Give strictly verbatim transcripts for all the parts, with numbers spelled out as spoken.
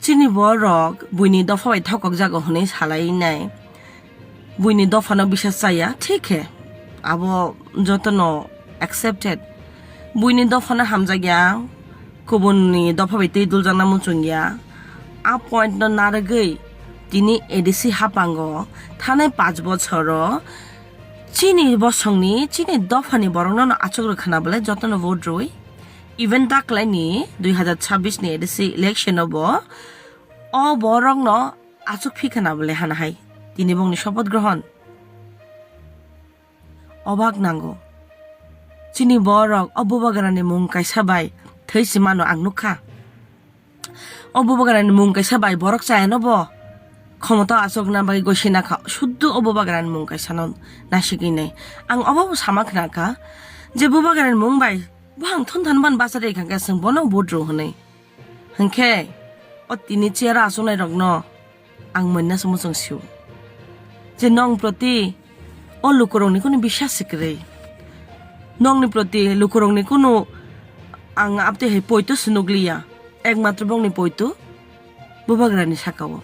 Chini borok buini dopha bai thokok jago hwnwi salainai. Buini dophano bisas chaya, thik he. Abo jotono accepted. Buini dophano hamjakya, kubunni dopha bai twi duljakna muchungya. A point no narwgwi tini A D C hapango thanai panch bochoro chini bosongni, chini dophani borokno no achuk rwkhana bole jotono vote rwi. Even taklaini dui hazar chabbish ni A D C election o bo o borokno achuk phikhana bole hana hai tini bongni sopoth grohon. Obak nango. Chini borok o bubagrani mung kaisa bai thwi si mano ang nukha. O bubagrani mung kaisa bai borok chayano bo. Khomota achukna bai gosina kha. Suddu o bubagrani mung kaisa no nasigwi nai. Ang obo bo sama khna kha je bubagrani mung bai bo ang thun than ban bachari kha khe chwng bono vote rw hwnwi. Hwnkhe o tini chair o achuknai rokno ang moina se muchung sio. Je nong proti o lukurokni kunu bisas se kwrwi. Nongni proti lukurokni kunu ang abtwi hai poito se nukliya. Ekmatro bongni poito bubagrani sakao.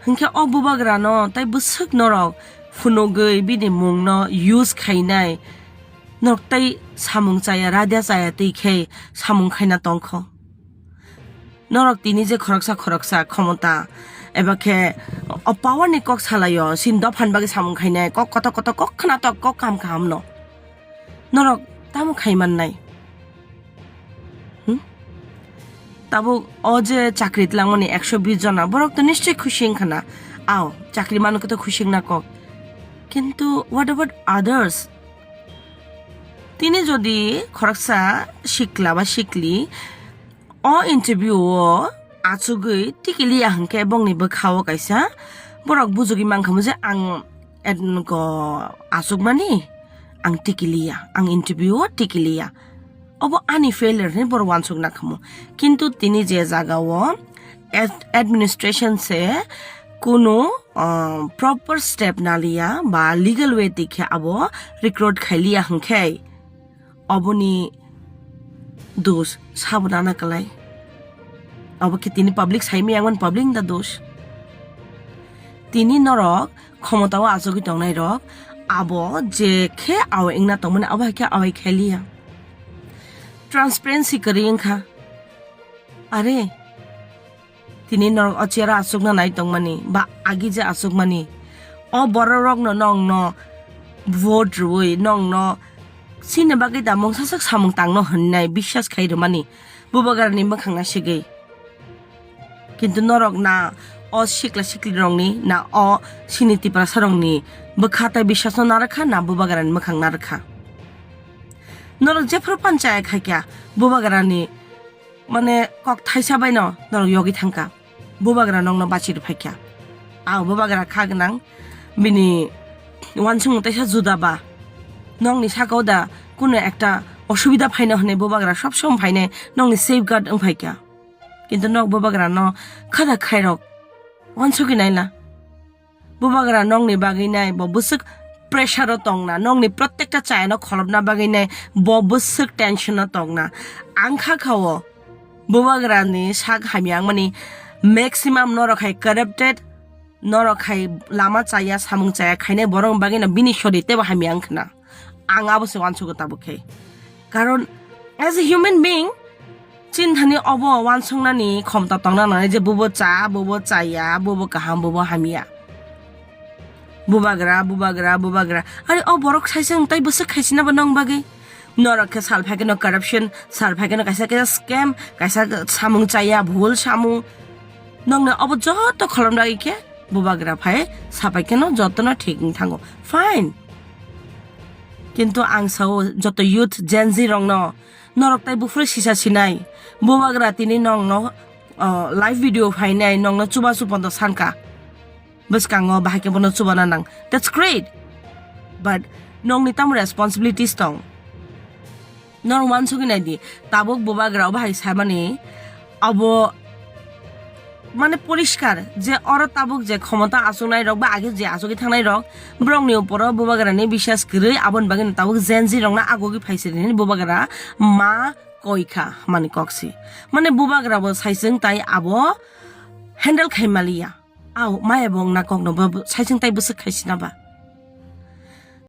Hwnkhe o bubagrano tai bwswk norok phunugwi bini mungno use khainai. Norok tai samung chaya, radia chaya twi khe samung khaina tongkho. Norok tini je khoroksa khoroksa khomota eba khe o power ni kok salaio, sin dophan bagwi samung khainai, kok kotor kotor, kok khwnatok, kok kaham kaham no. Norok tamo khai mannai? Hmm? Tabuk o je chakri tlangmani ekso bish jona, borok to nischoi khusi wngkha na. Ao, chakri manu khe to khusi wngna kok. Kintu what about others? Tini jodi khoroksa sikla ba sikli o interview o achugwi tikiliya hwnkhe bongni bwkha o kaisa borok bujugwi mankhamu je ang et-, go achukmani ang tikiliya, ang interview o tikiliya. Obo ani failure hinwi borok uansuk nakhamu. Kintu tini je jaga o ad-, administration se kunu, ah, proper step naliya ba legal way tikhe abo recruit khailiya hwnkhe oboni dos sabo nana kwlai. Obo khe tini public saimaya wngmani public ni da dos. Tini norok khomota o achugwi tongnai rok abo je khe awai wngna tongmani abo hai khe awai khailiya. Transparency kwrwi wngkha. Are, tini norok o chair o achukna nai tongmani ba agi je achukmani, o borok rokno nongno vote rwui nongno chini bagwi da mungsa sak samung tangno hwnnai biswas khai rwmani bubagrani mwkhang nasigwi. Kintu norok na o sikla sikli rokni na o sini Tiprasa rokni bwkha tai biswasno narwkha na bubagrani mwkhang narwkha. Norok jephru panchaya khaikha bubagrani mane kok thaisa baino norok yogwi thangkha. Bubagra nokno bachi rwphaikha. Ang bubagra kha gwnang bini uansukmung teisa juda ba. Nokni sakao da kunu ekta osubida phaino hwnwi bubagra sob som phainai nokni safeguard wngphaikha. Kintu nok bubagra no khada khairok uansugwi naila. Bubagra nokni bagwi nai bo bwswk pressure o tongna, nokni protekta chayano kholopna bagwi nai bo bwswk tension o tongna. Ang kha kha o bubagra ni sak hamya wngmani maximum norok hai corrupted, norok hai lama chaya, samung chaya khainai borok bagwi no bini sori teibo hamya wngkhna. Ang abo se uansugo tabuk khe. Karon as a human being, chini thani obo uansuknani khomta tongna nangnai je bubo cha, bubo chaya, bubo kaham, bubo hamya. Bubagra, bubagra, bubagra. Are o borok saisa wng tai bwswk khaisina bo nong bagwi. Norok khe sal phai kheno corruption, sal phai kheno kaisa kaisa scam, kaisa samung chaya, bhul samung. Nongni obo joto kholom ragwi khe bubagra phai sapai kheno jotono thik wng thango. Fine. Kintu ang sao joto youth Gen Z rokno norok tai buphuru sisa sinai. Bubagra tini nongno, uh, live video phainai nongno chubachu pondo sanka. Bwskango bahai khe bono chubana nang. That's great. But nongni tamo responsibilities tong? Norok uansugwi nai di, tabuk bubagra o bahai saimani abo mane poriskar je oro tabuk je khomota achuknai rok ba age je achugwi thangnai rok borokni uporo bubagrani biswas kwrwi, aboni bagwi tabuk Gen Z rokno agogwi phaisiri hwnwi bubagra ma koi kha hwnmani kok si. Mane bubagra bo saichwng tai abo handle khai maliya. Au maya bo wngna kok no bo saichwng tai bwswk khai sina ba.